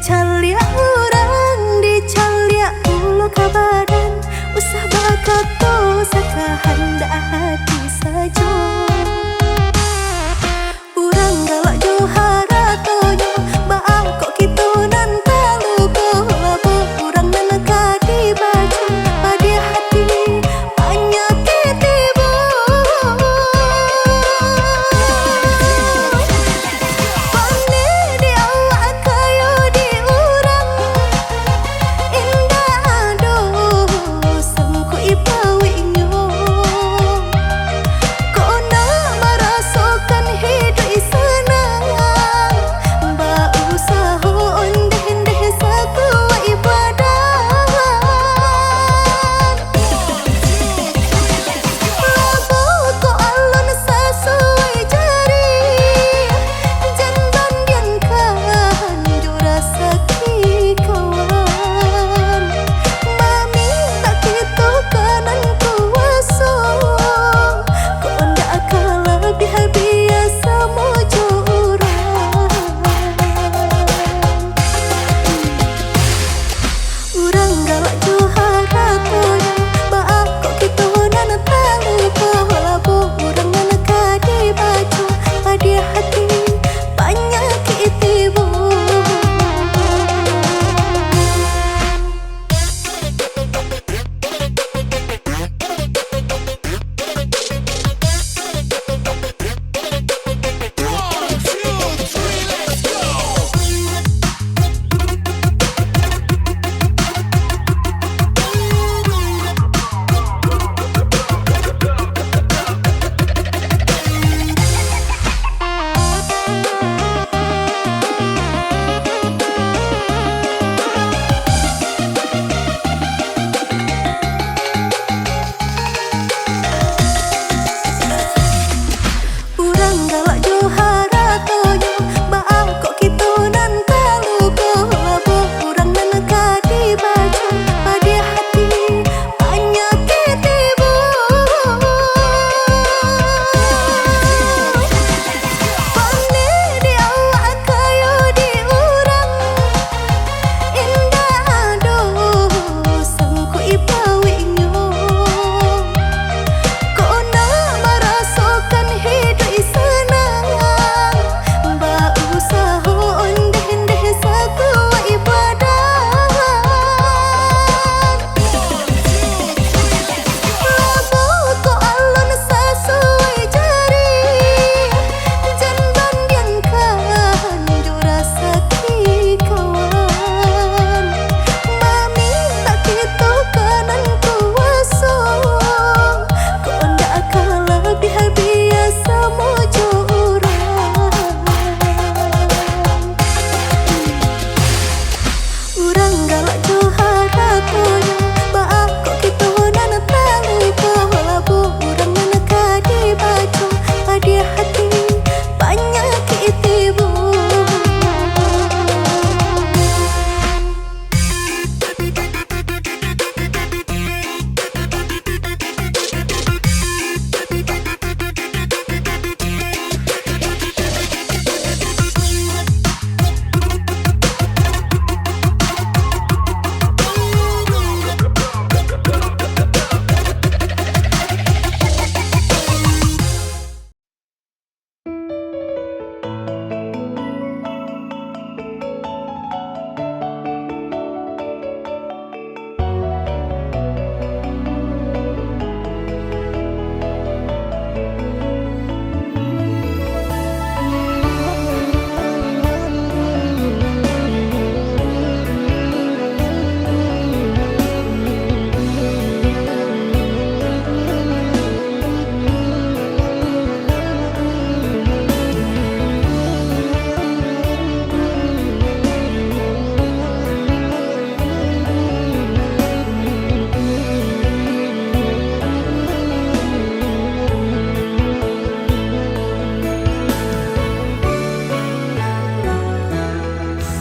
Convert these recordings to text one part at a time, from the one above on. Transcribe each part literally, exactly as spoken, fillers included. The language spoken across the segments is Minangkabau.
Caliak urang dicaliak pulo ka badan, usah bakato sakahandak hati sajo. Urang galak jo haratonyo, baa kok kito nan taluko? Labuah urang nan ka dibaco, padiah ati, panyakik tibo. Pandai di awak, kayo di urang, indak ado sangkuik pauiknyo. Kok nak marasokan hiduik sanang, bausaho ondeh-ondeh sakuaik badan. Labuah ko alun sasuai jari, jan bandiangkan jo rasaki kawan. Mamintak kito ka nan kuaso, kok ndak ka labiah biasa samo jo urang. Urang galak jo haratonyo, baa kok kito nan taluko? Labuah urang nan ka dibaco, padiah ati, panyakik tibo. Urang galak jo haratonyo, baa kok kito nan taluko? Labuah urang nan ka dibaco, padiah ati, panyakik tibo. Pandai di awak, kayo di urang, indak ado sangkuik pauiknyo. Kok nak marasokan hiduik sanang, bausaho ondeh-ondeh sakuaik badan. Labuah ko alun sasuai jari, jan bandiangkan jo rasaki kawan. Mamintak kito ka nan kuaso, kok ndak ka labiah biasa samo jo urang. Urang galak jo haratonyo, baa kok kito nan taluko? Labuah urang nan ka dibaco, padiah ati, panyakik tibo.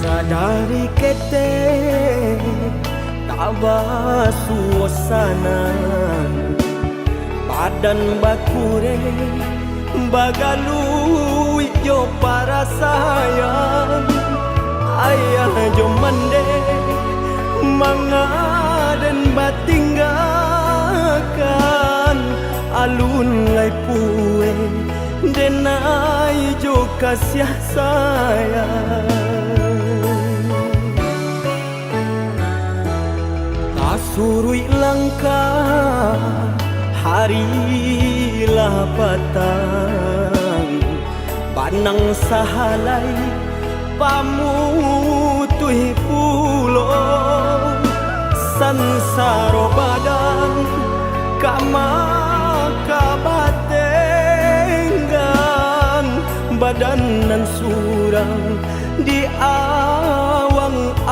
Sadari ketek tak basuosanan, badan bakureh, bagaluik jo parasaian. Ayah jo mandeh, manga den batinggakan, alun lai pueh, denai jo kasiah sayang. Tasuruik langkah, hari lah patang, banang sahalai pamutuih pulo, sansaro badan ka makabatenggan, badan nan surang di awang-awang.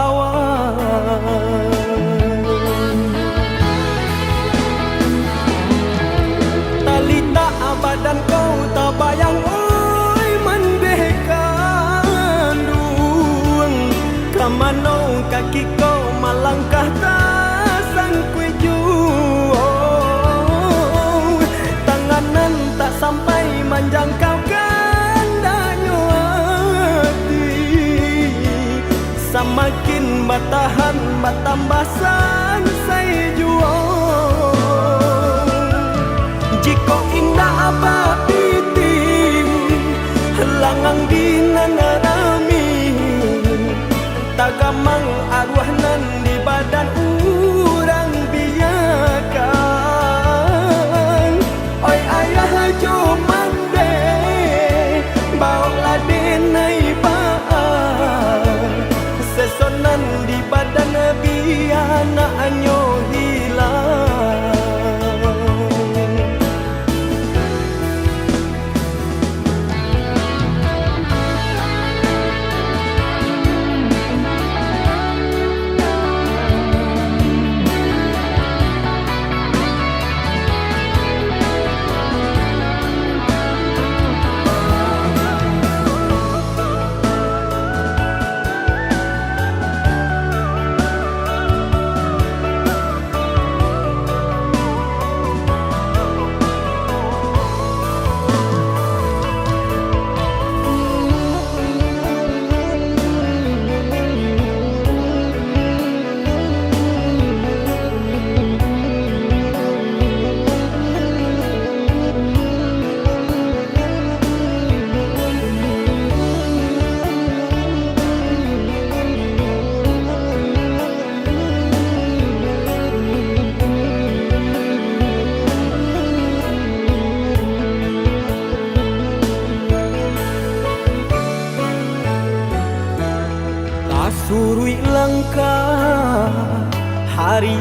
Talitak badan ko tabayang, oi mandeh kanduang, ka mano kaki ko malangkah tasangkuik juo, tangan nan tak sampai manjangkau kandaknyo ati. Samakin batahan, batambah sansai juo. Jikok indak bapitih, langang di nan rami, tagamang aruah nan di badan urang biakan. Oi ayah jo mandeh, baoklah denai baa, seso nan di badan bianaknyo hilang. Tasuruik langkah, hari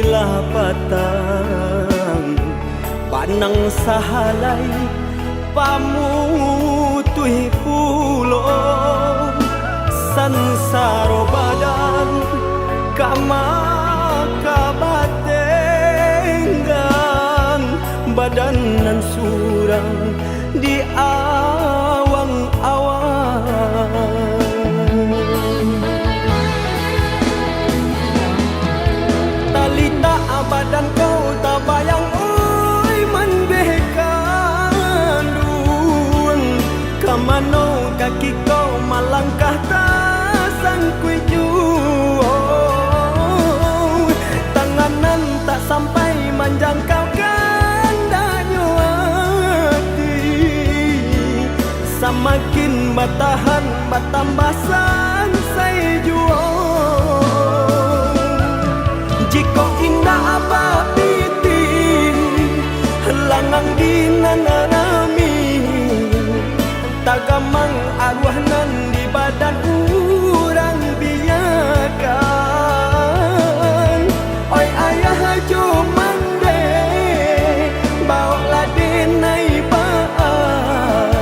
lah patang, banang sahalai pamutuih pulo, sansaro badan ka makabatenggan, badan nan surang di awang-awang. Talitak badan ko tabayang, oi mandeh kanduang, ka mano kaki ko malangkah tasangkuik juo, tangan nan tak sampai manjangkau kandaknyo ati. Samakin batahan, batambah sansai juo. Jikok indak bapitih, langang di nan rami, tagamang aruah nan di badan urang biakan. Oi ayah jo mandeh, baoklah denai baa,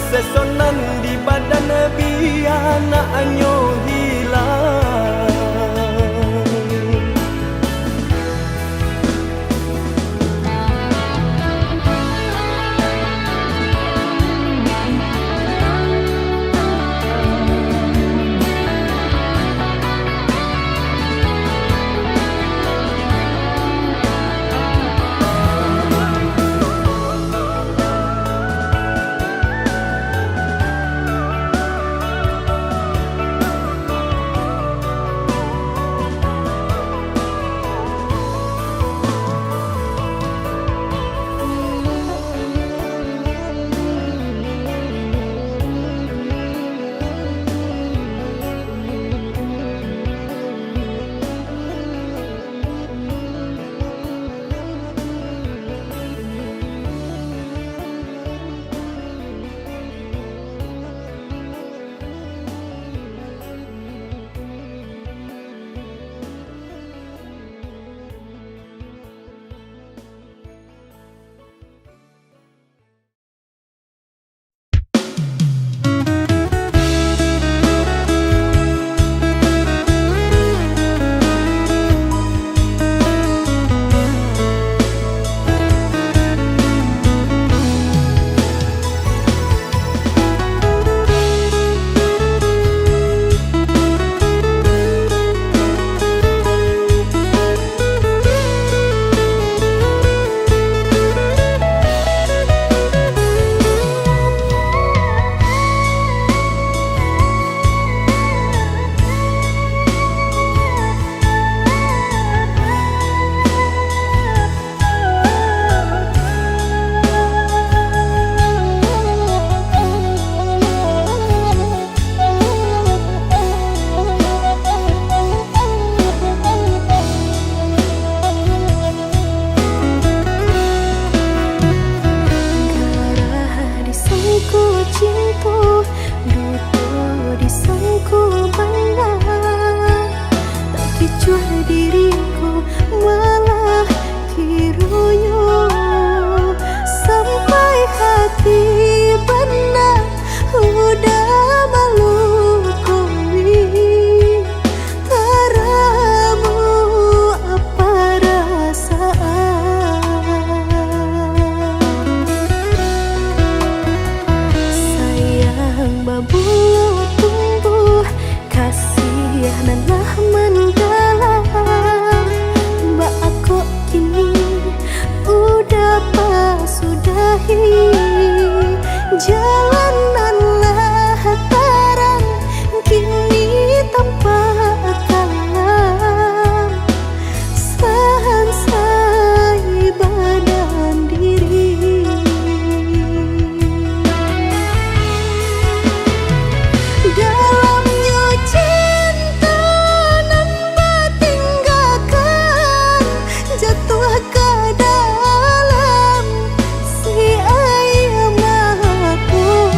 seso nan di badan bianaknyo hilang. Jalan nan lah tarang, kini tampak kalam, sahansai badan diri. Dalamnyo cinta nan batinggakan, jatuah ka dalam si aia mata.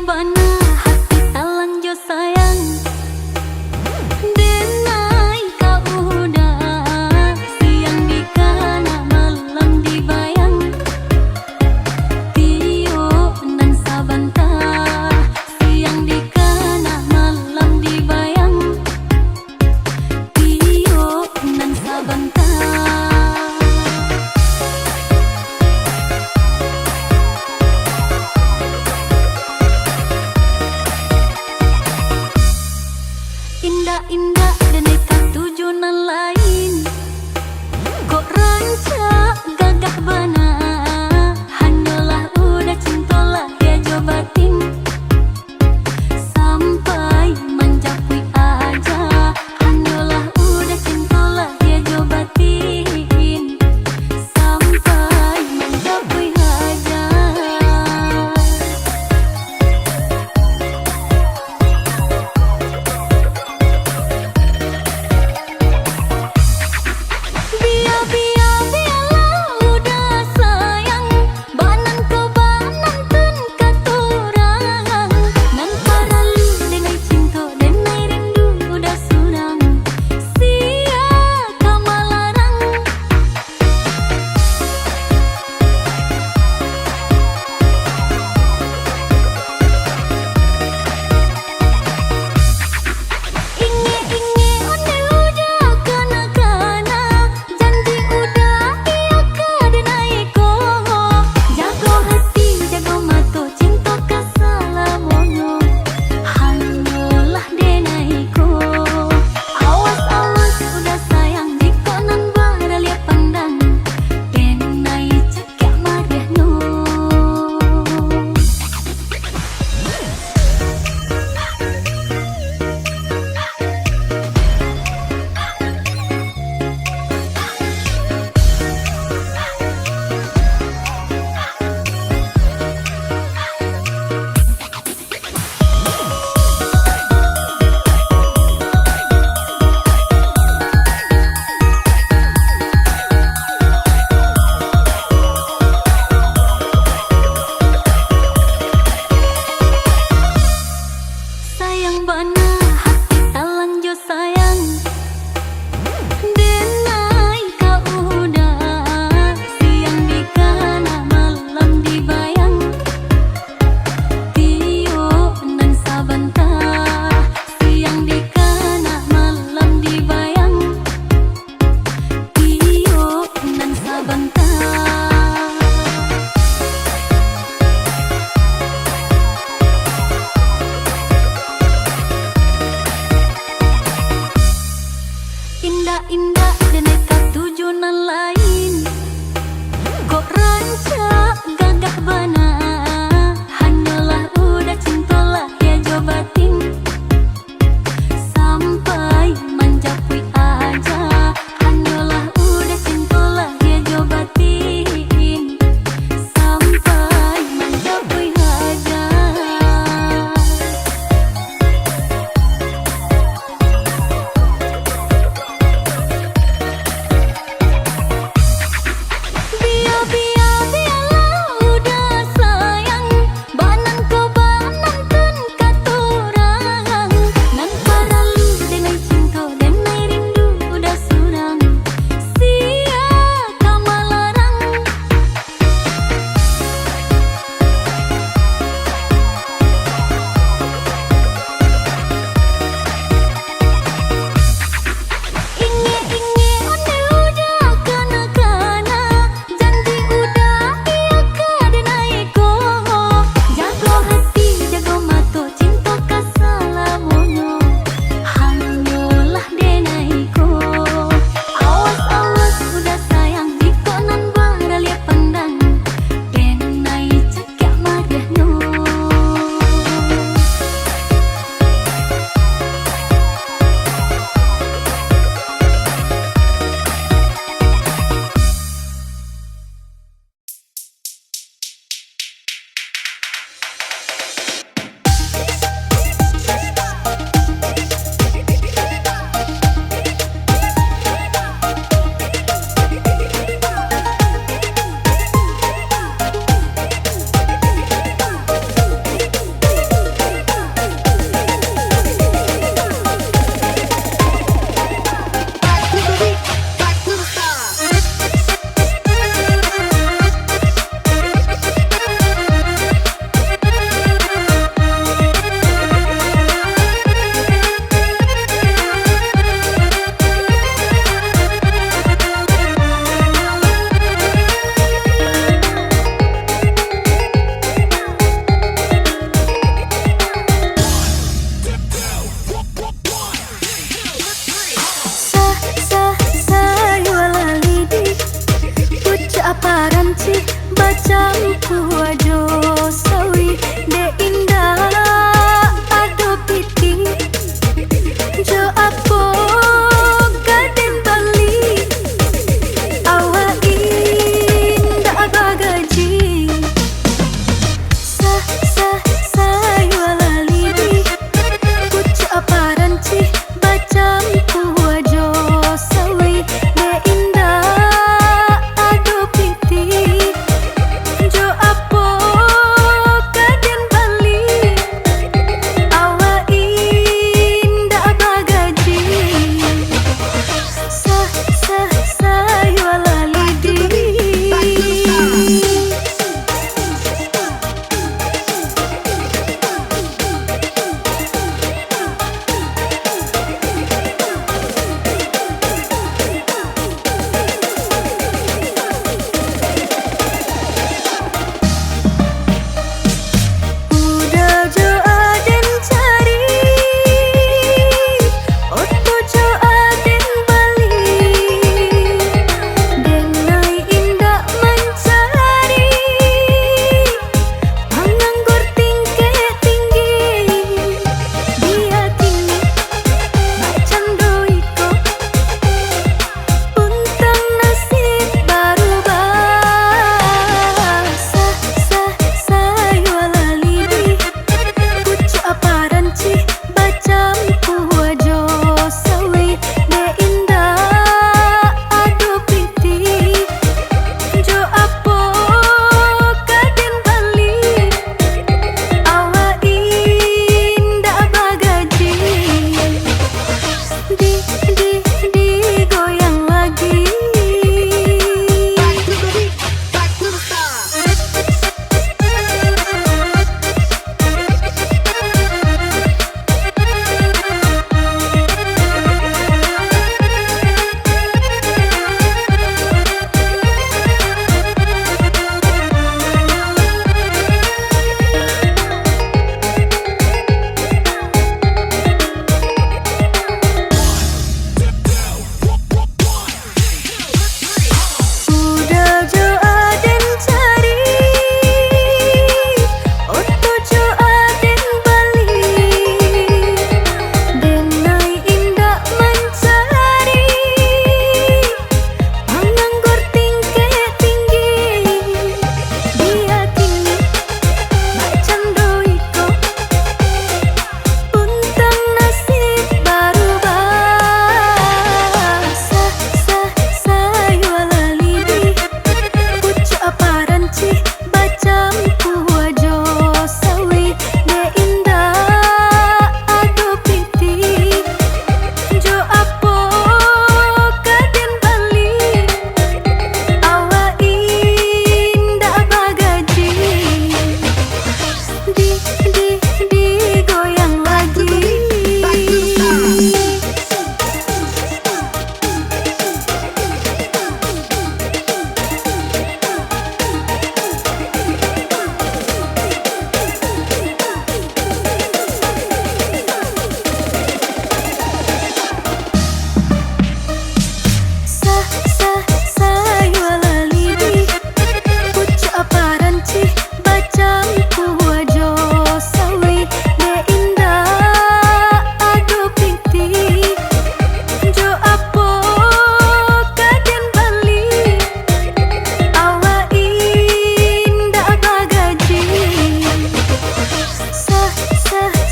Bana hati talanjo sayang, denai ka uda, siang dikana, malam dibayang. Tiok nan sabanta, siang dikana, malam dibayang. Tiok nan sabanta. Indak-indak denai katuju nan lain. Kok rancak gagah bana, hanyolah uda cinto lahia jo batin. Sampai manjapuik aja, hanyolah uda cinto lahia jo batin. Sampai manjapuik aja.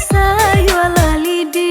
Sayualah lidi.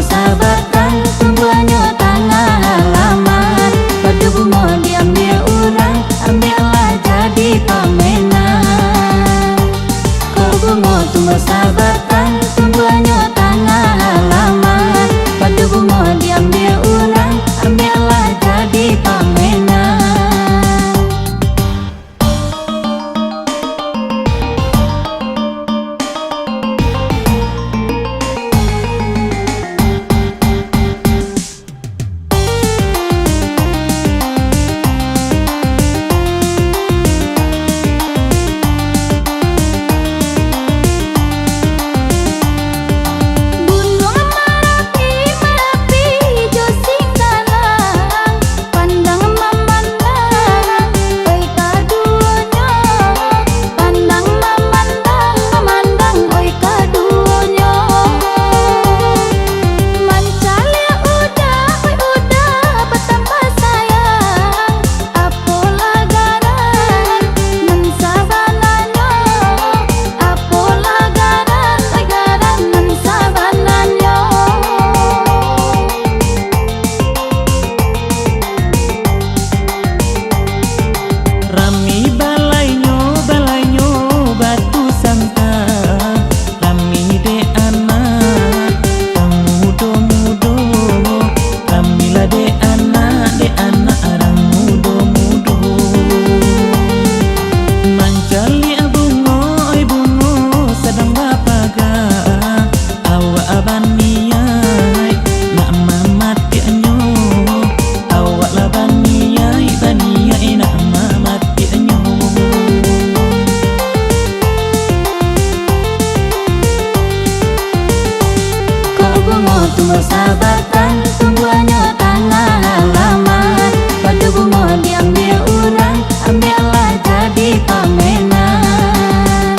Sabatang tumbuahnyo tangah halaman, pado bungo diambiak urang, ambiaklah jadi pamenan. Kok bungo tumbuah sabatang, tumbuahnyo tangah halaman, pado bungo diambiak urang, ambiaklah jadi pamenan. Gunuang Marapi, Marapi jo Singgalang, pandang mamandang, oi kaduonyo, pandang mamandang, mamandang, oi kaduonyo. Mancaliak udah, oi udah batambah sayang, apolah garan nan sabananyo, apolah garan, oi garan nan sabananyo. Rami balainyo, balainyo batu sangka, rami dek anak, rang mudo-mudo, ramilah dek anak, dek anak rang mudo-mudo. Mancaliak bungo, oi bungo sadang bapaga, awak baniaik nak mamatiaknyo, awak lah baniaik, baniaik nak mamatiaknyo. Kok bungo tumbuah sabatang, tumbuahnyo tangah halaman, pado bungo diambiak urang, ambiaklah jadi pamenan.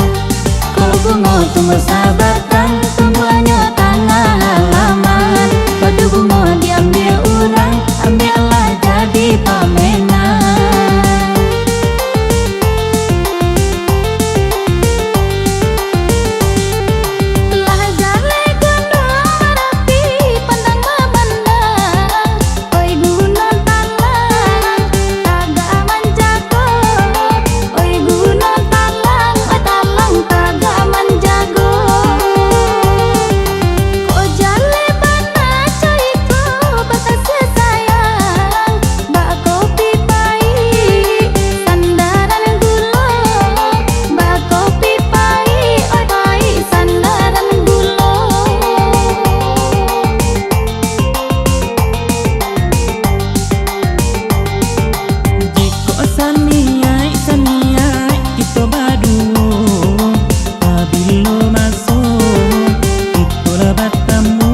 Kok bungo tumbuah sabatang, tumbuahnyo tangah halaman, pado bungo diambiak urang, ambiaklah jadi pamenan. Lah jaleh Gunuang Marapi pandang mamandang, oi Gunuang Talang tagak manjago, oi Gunuang Talang, oi Talang tagak manjago. Kok jaleh bana co iko bakasiah sayang, bak kopi paik sandaran gulo, bak kopi paik, oi paik sandaran gulo. Jikok saniaik, saniaik kito baduo, pabilo maso kito lah batamu,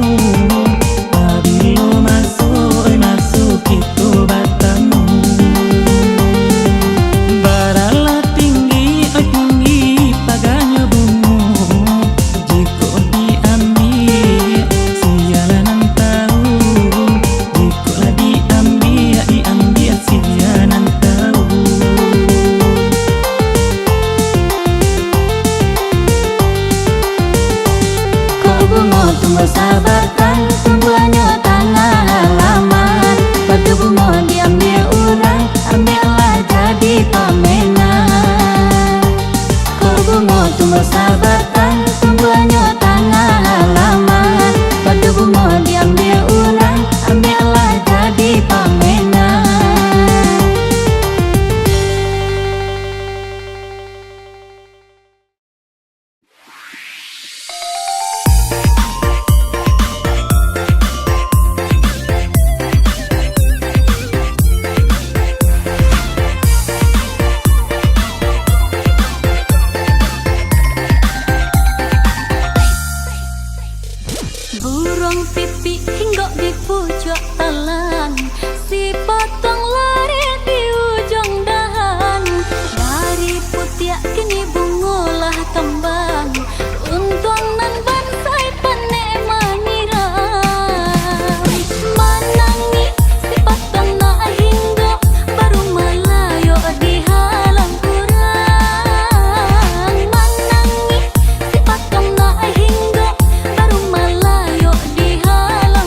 pabilo maso, oi maso kito batamu. Baralah tinggi, oi tinggi paganyo bungo, jikok diambiak, sialah nan tahu. Jikok lah diambiak, diambiak, sia nan tahu. Kok bungo tumbuah sabatang, tumbuahnyo tangah halaman, pado bungo diambiak urang, ambiaklah jadi pamenan. Kok bungo tumbuah sabatang, tumbuahnyo tangah halaman, pado bungo diambiak urang, ambiaklah jadi pamenan. Buruang pipik hinggok di pucuak talang, sipatuang lariak di ujuang dahan. Dari putiak kini bungo lah kambang, untuang nan bansai panek manyiram. Manangih sipatuang nak hinggok, baru malayok di halam urang. Manangih sipatuang nak hinggok, baru malayok di halam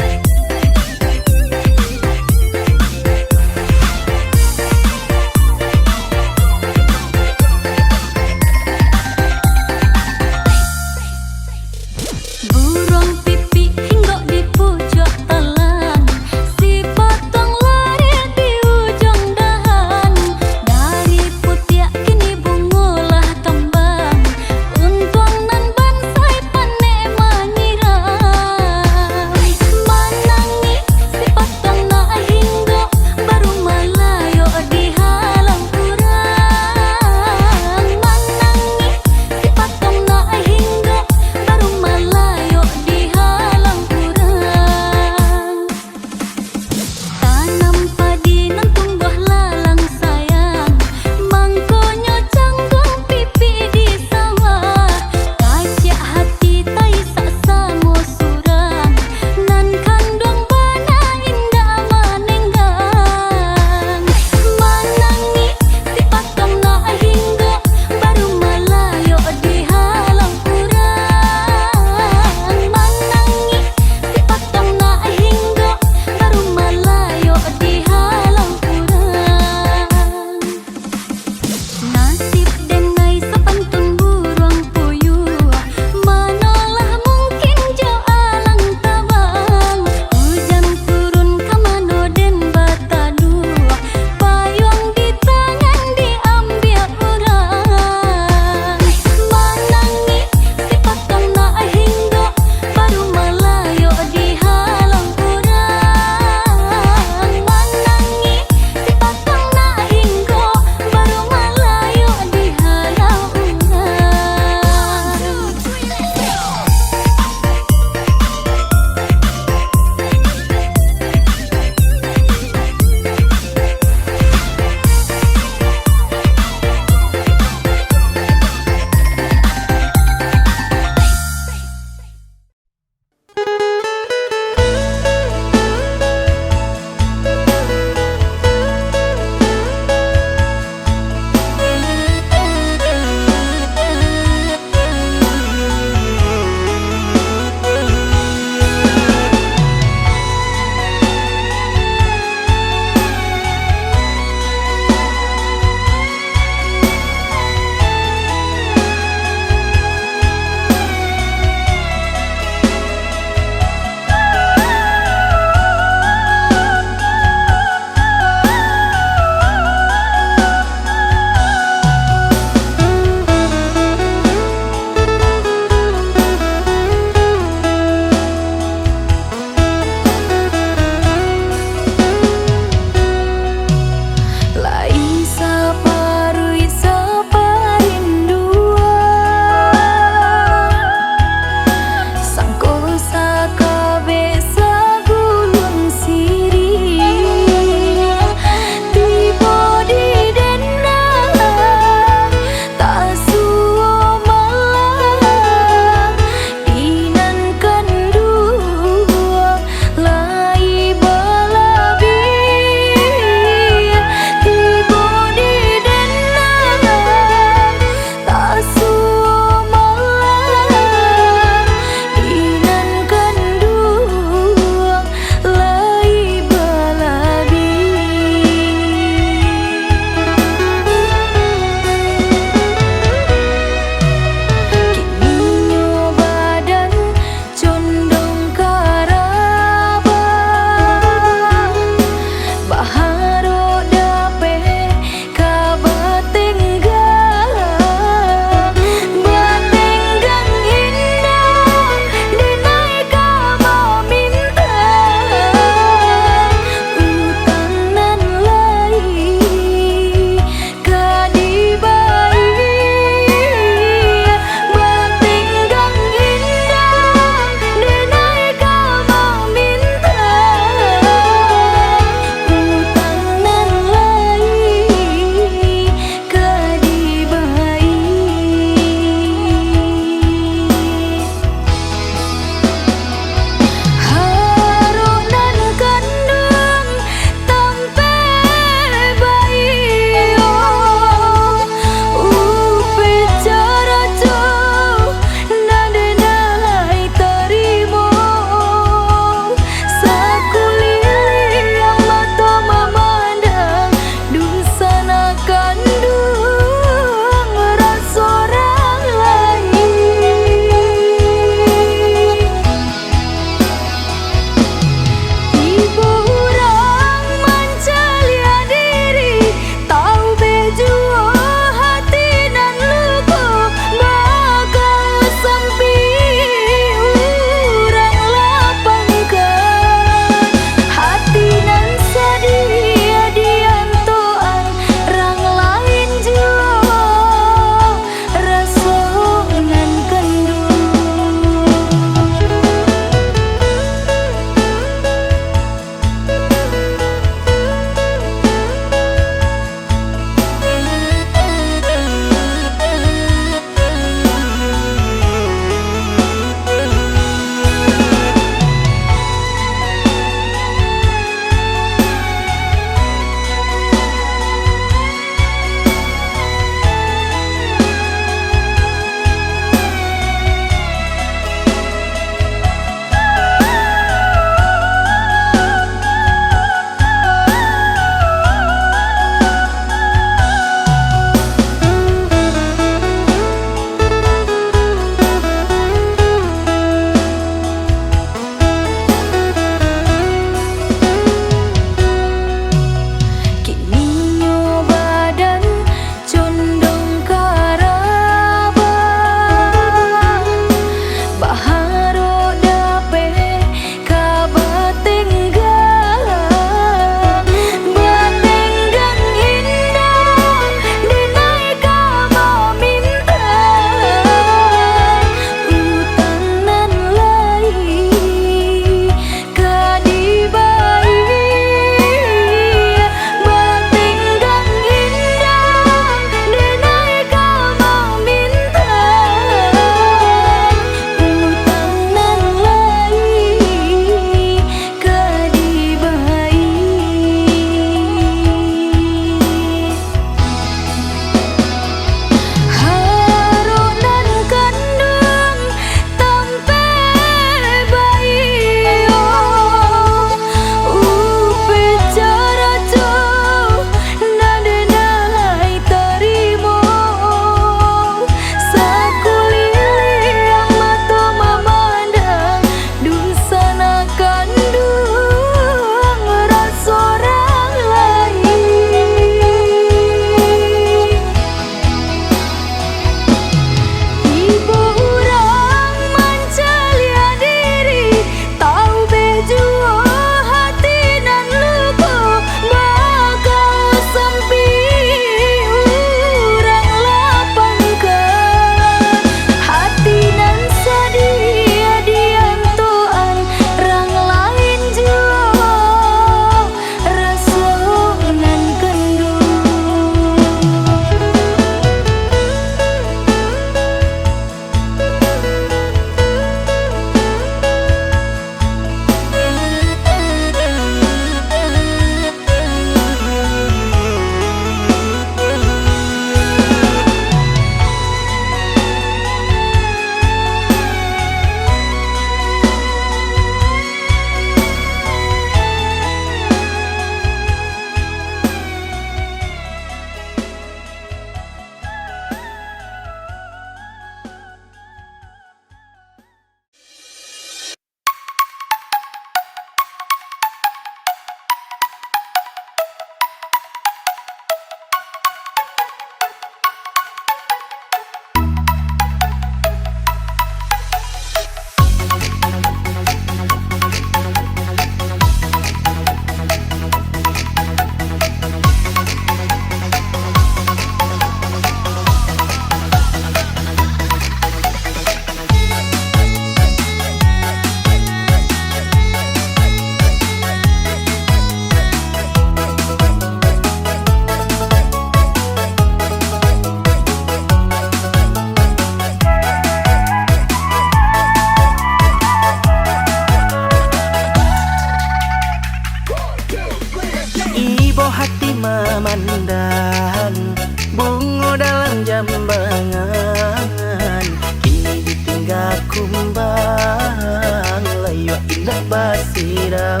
Kumbang, layuak indak basiram.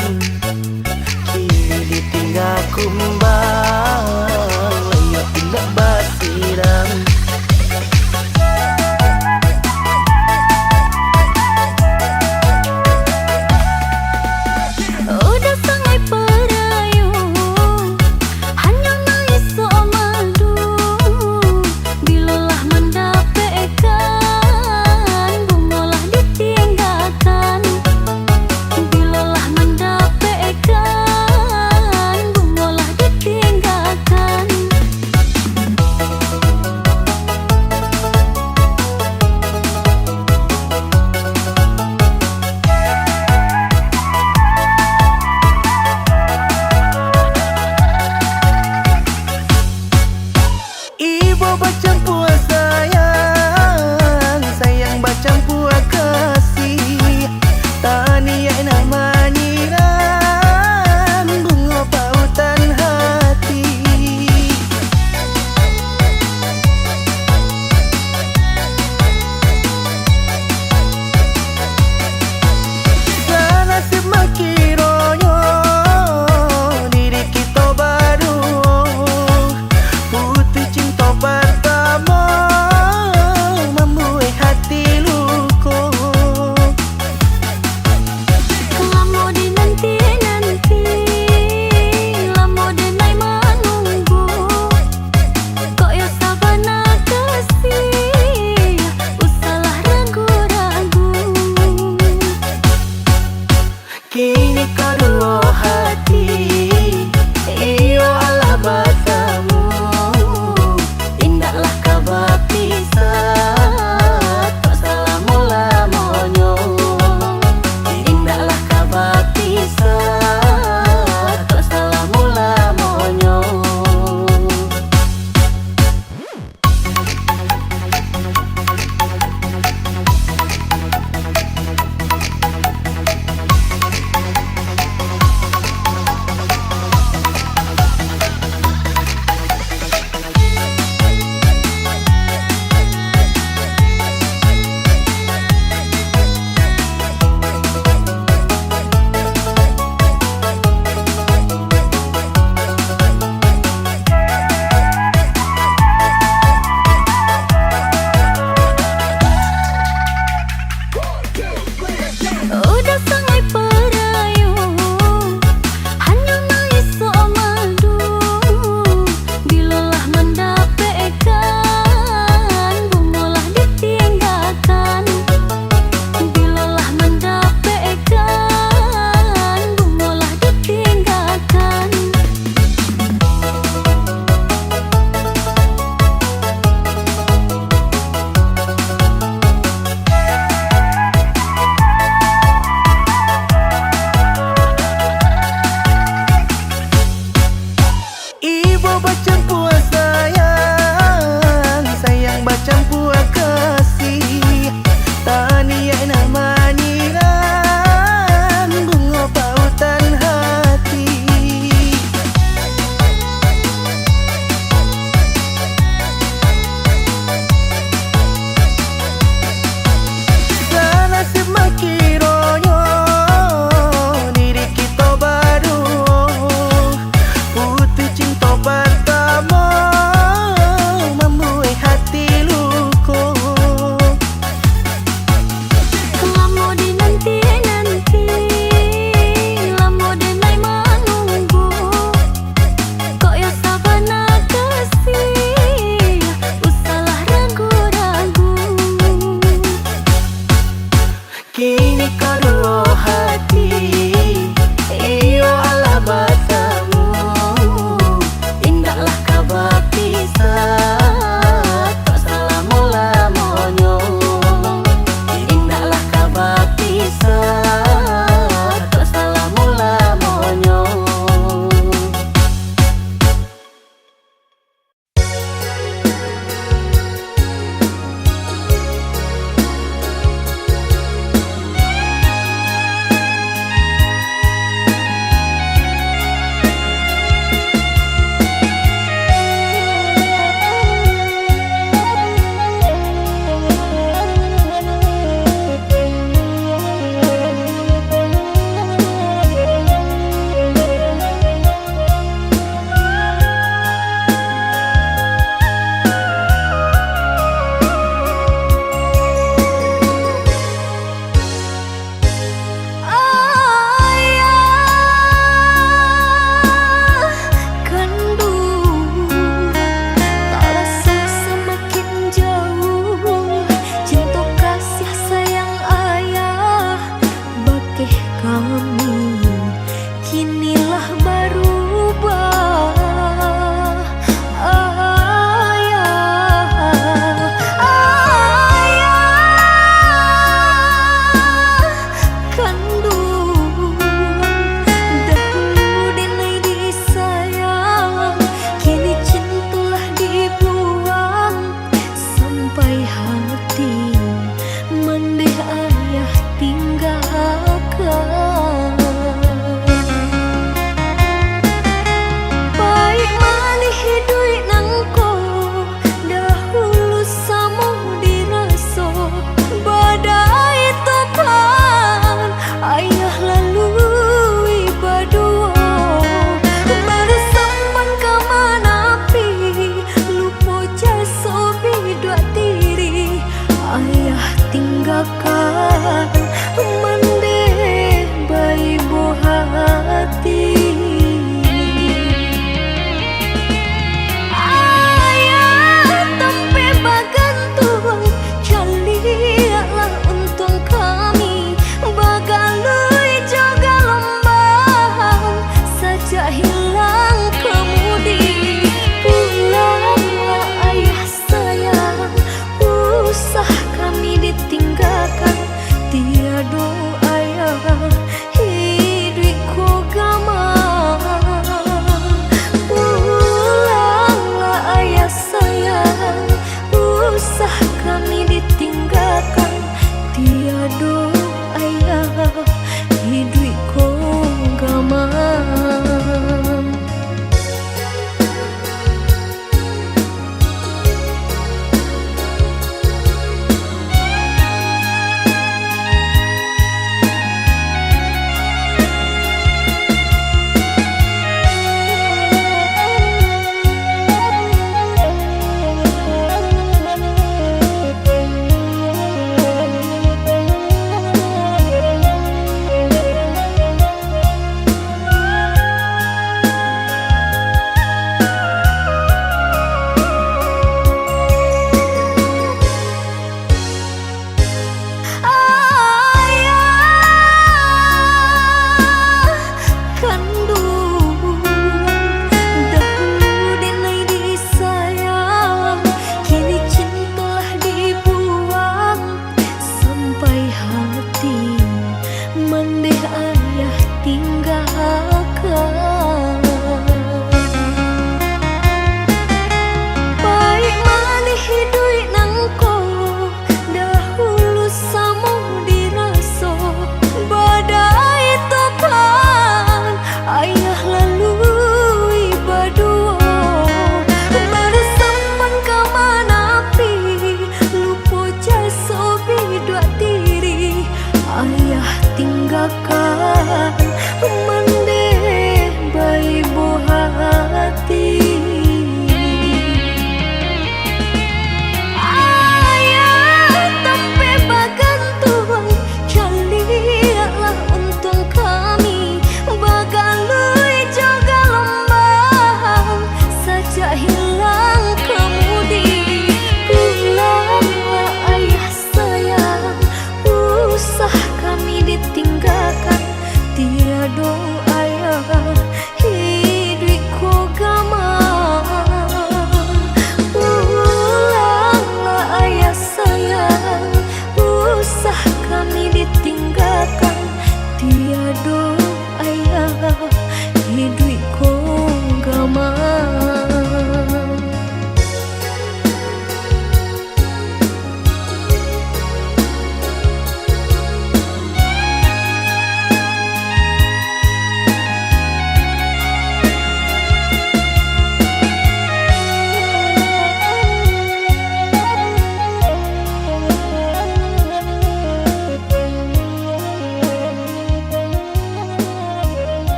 Kini ditingga kumbang, layuak indak basiram. Udah sangai parayu, hanyo naisok madu. Bilo lah mandapek ikan, bungo lah ditinggakan. Bilo lah mandapek ikan, bungo lah ditinggakan. Ibo bacampua sayang, sayang bacampua kasih. Taniaik nak manyiram bungo pautan hati. Sanasib mah kironyo diri kito baduo. Putuih cinto partamo mambuek hati luko. Lamo dinanti-nanti, lamo denai manunggu. Kok yo sabana kasih, usahlah ragu-ragu. Kini kaduo hati, iyo alah batamu, indaklah ka bapisah, tok salamo-lamonyo. Indaklah ka bapisah, tok salamo-lamonyo. Udah sangai parayu, hanyo naisok madu. Bilo lah mandapek ikan, bungo lah ditinggakan. Bilo lah mandapek ikan, bungo lah ditinggakan. Ibo bacampua sayang, sayang bacampua kasih. Taniaik nak manyiram bungo pautan hati. Sanasib mah kironyo diri kito baduo. Putuih cinto partamo mambuek hati luko. Lamo dinanti-nanti, lamo denai manunggu. Kok yo sabana kasih, usahlah ragu-ragu. Kini kaduo hati, iyo alah batamu, indaklah ka bapisah, tok salamo-lamonyo. Indaklah ka bapisah, tok salamo-lamonyo. Kan mandeh baibo hati. Ayah tampek bagantuang, caliaklah untuang kami, bagalui jo galombang, sajak hilang kamudi. Pulanglah ayah sayang, usah kami ditinggakan, tiado ayah, iduik ko gamang. Pulanglah ayah sayang, usah kami ditinggakan, tiado ayah, iduik ko gamang.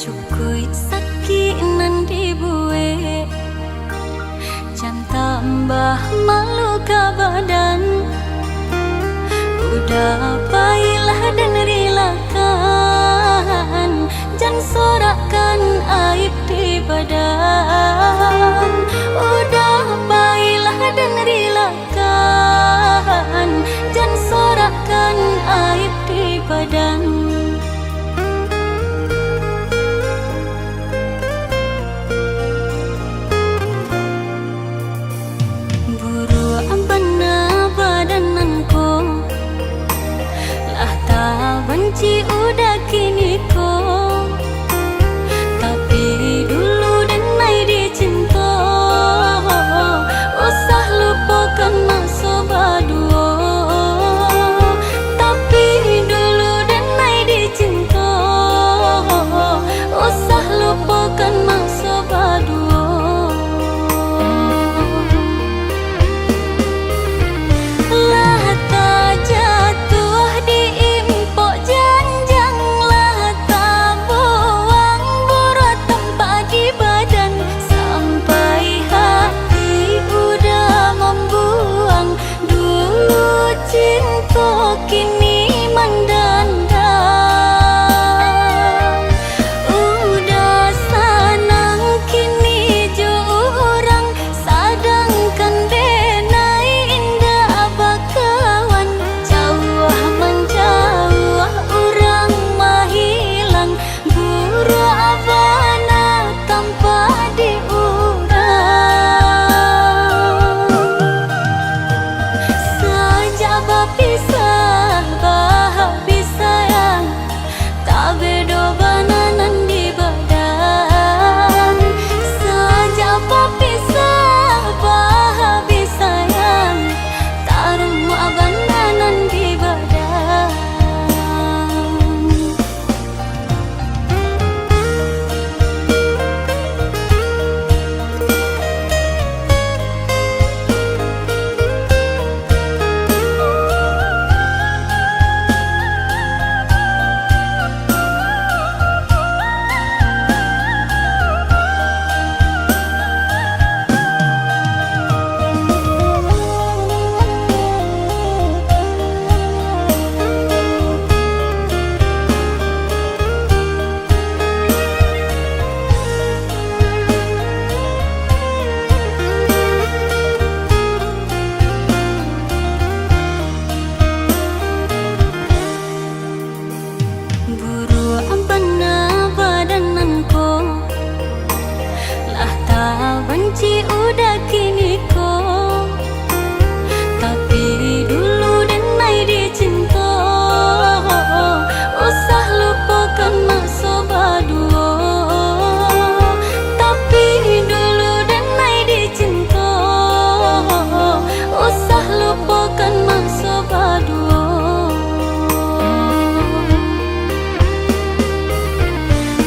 Cukuik sakik nan dibuek, jan tambah maluka badan. Udah pailah den rilakan, jan sorakkan aib di badan. Udah pailah den rilakan, jan sorakkan aib di badan. Buruak bana badan nan ko, lah tabanci udah kini ko. Tapi dulu den ai dicinto, usah lupokan maso baduo. Tapi dulu den ai dicinto, usah lupokan maso baduo. Lah tajatuah di impok janji. Cik uda kini ko, tapi dulu denai dicinto. Usah lupokan maso baduo, tapi dulu denai dicinto. Usah lupokan maso baduo.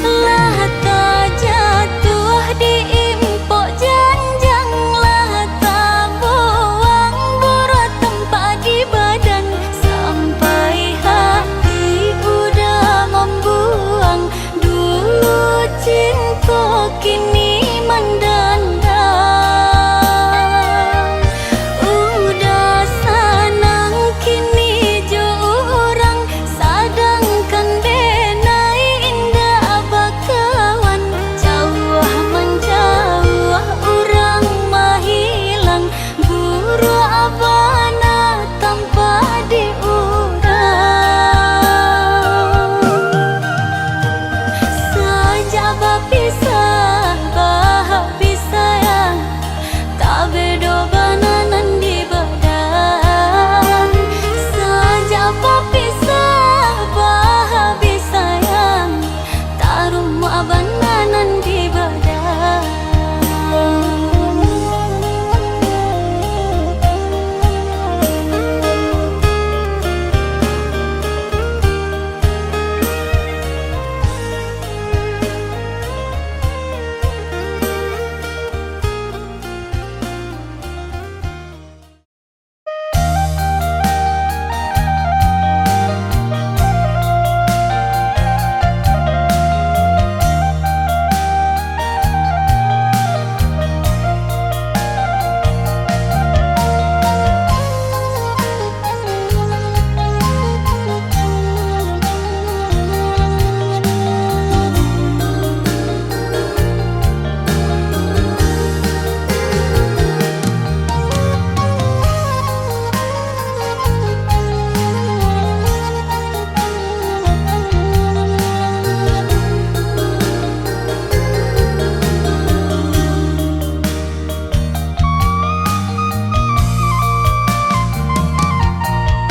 Lah tajatuah di impok janjang, lah tabuang buruak tampak di badan, sampai hati uda mambuang. Dulu cinto kini mandandang. Uda sanang kini jo urang, sadangkan denai indak bakawan. Jauah manjauah urang mahilang, buruak bana tampak di urang. Sajak bapisah, bahabi sayang, tabedo bana nan di badan. Sajak bapisah, bahabi sayang, tarumuak bana nan di badan.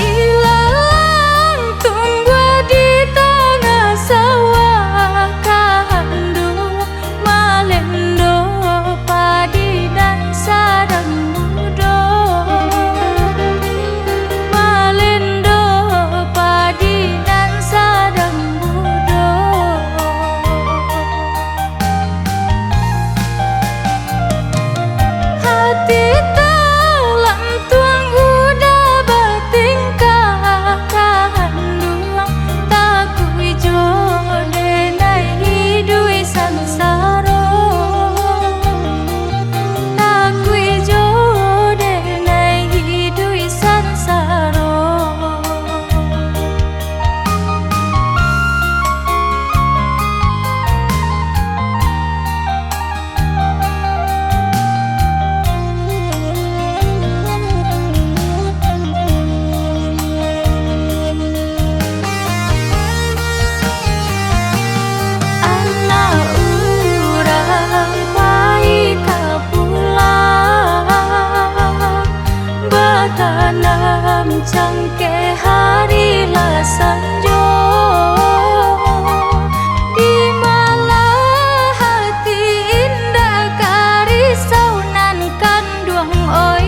Ilalang tumbuah di tangah sawah, kanduang malendo padi nan sadang mudo. Malendo padi nan sadang mudo. Hati talantuang uda batingkah, kanduang takuik jo denai iduik sansaro. Takuik jo denai iduik sansaro. Anak urang pai ka pulang, batanam cangkeh hari lah sanjo. Di malah hati indak ka risau nan kanduang, oi,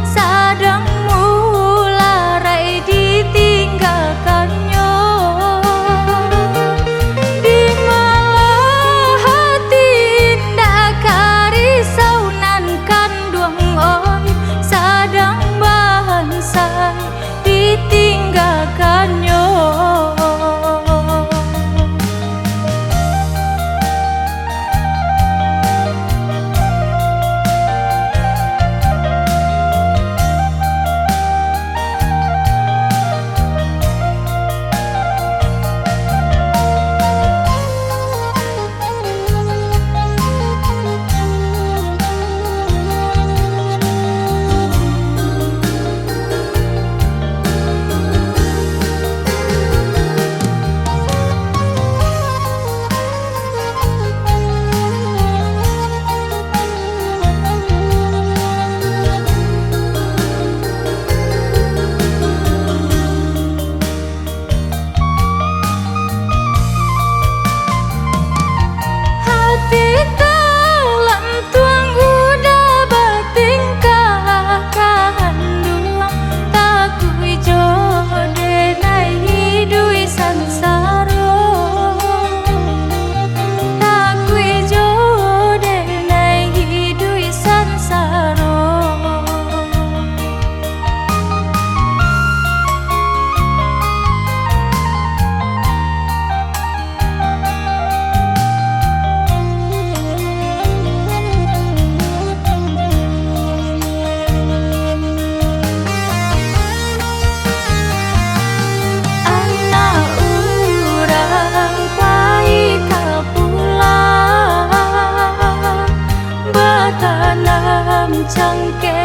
sadang mularai ditinggakannyo. Di malah hati indak ka risau nan kanduang, oi, sadang bansai ditinggakannyo. cangke